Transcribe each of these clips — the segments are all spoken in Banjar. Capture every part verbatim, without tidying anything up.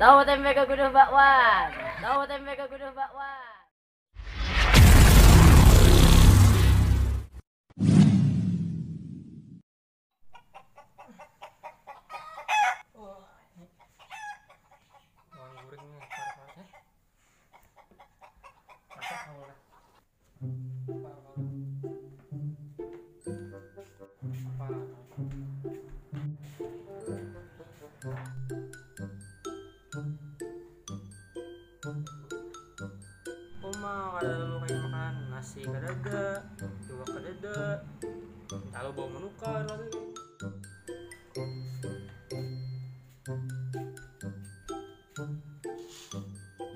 Tahu tempe kaguduh bakwan. Tahu tempe kaguduh bakwan. Uma kada lalu kain makan nasi kadada, iwak kadada, lalu bau menukar lalu.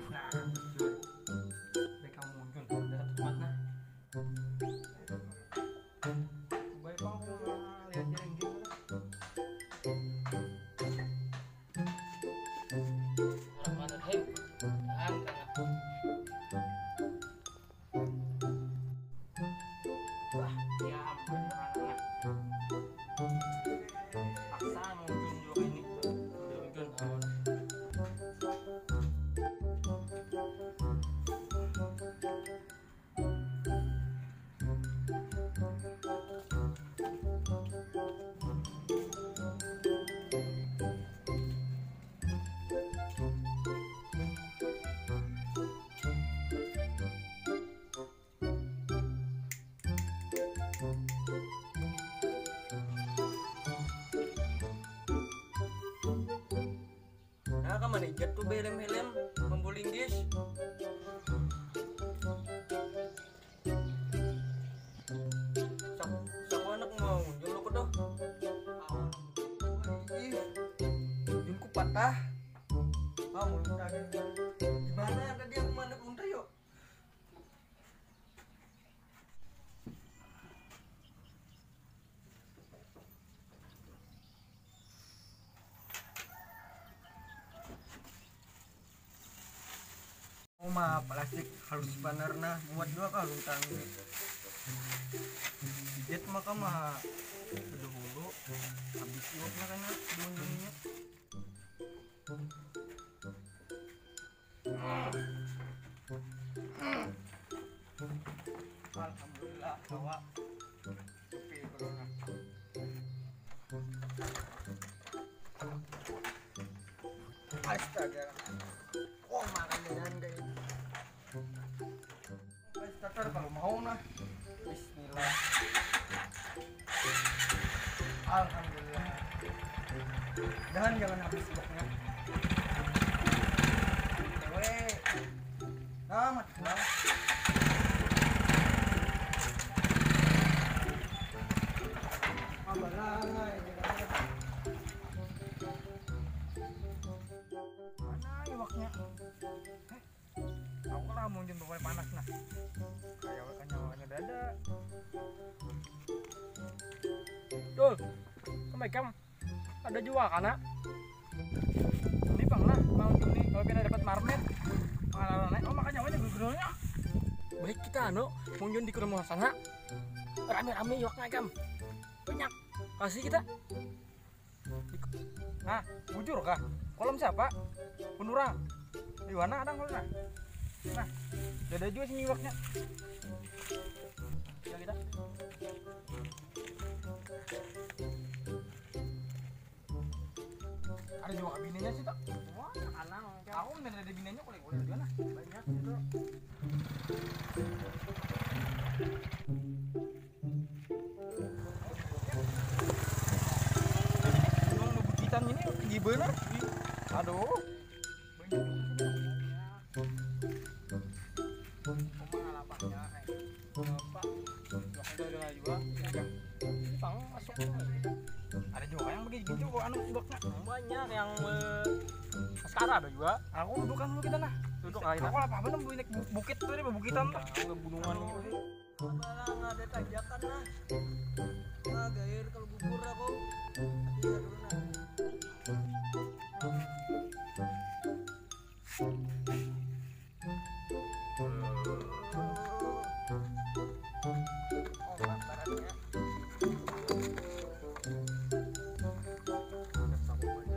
Nah, jujur. Baik kamu muncul, ada tempat nah. Baik kamu lihat jaring gitu. Bismillahirrahmanirrahim. Tahan karena Wah, ya ampun, anak. Paksa mau ujung juga ini. Udah ujung tahun. Nah, kaman ijat tuh belem-belem membulinggis. Sak, sak anak mau nyolok dah. Ih, ujungku patah. Ah, mulut tadi. Gimana tadi aku mandek unta yuk? Uma plastik halus banar nah, muat jua kah luntang ni. Pijat maka ma dahulu habis iwaknya kena daun-daunnya. Alhamdulillah kawa. Sepi corona. Astaga. Oh, makan jajan kayak ini. Guys, tatar kalau mau nah. Bismillah. Alhamdulillah. Jangan, jangan habis bloknya. Cewek. Nah, mati lah. Abalah, nah, ini. Mana iwaknya? Heh, aku lah mau jun bawa panas nah. Kayak kanyang dada. Dul, assalamualaikum. Ada jua kana. Ini pang lah, mau jun nih kalau pina dapat marmit. Mana naik, oh makanya ini gugurnya. Baik kita anu, mau jun di rumah sana. Rame-rame iwaknya kam. Banyak. Kasih kita. Nah, bujur kah? Kolam siapa? Penurang. Di mana ada kolam nah? Nah, ada juga sini iwaknya. Ya kita. Ada juga bininya sih tak? Wah, anak. Aku bener ada bininya kulit kulit juga nah. Banyak gitu. Gunung bebukitan ini tinggi bener. Aduh. Banyak. Rumah lapahnya, eh. Apa? Udah, udah, udah juga. Udah. Ini pang masuk. Ada juga yang begitu kok anu iwaknya. Banyak yang, eh, sekarang ada juga. Aku duduk kan dulu kita nah. Duduk aja. Aku apa apa nemu bu-, bukit tuh, ini bukitan tuh. Aku ke gunungan gitu. Malah nggak ada tanjakan lah. Nah, gair kalau gugur aku. Iya, dulu nah. Oh, lantarannya. Udah sama ini.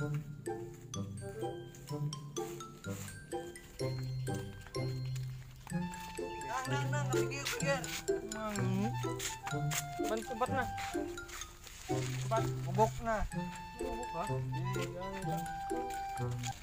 Nang, nang, nang, pinggir, pinggir. Mang. Ban kubat nah. Kubat, gubuk nah. Gubuk kah? Iya, iya.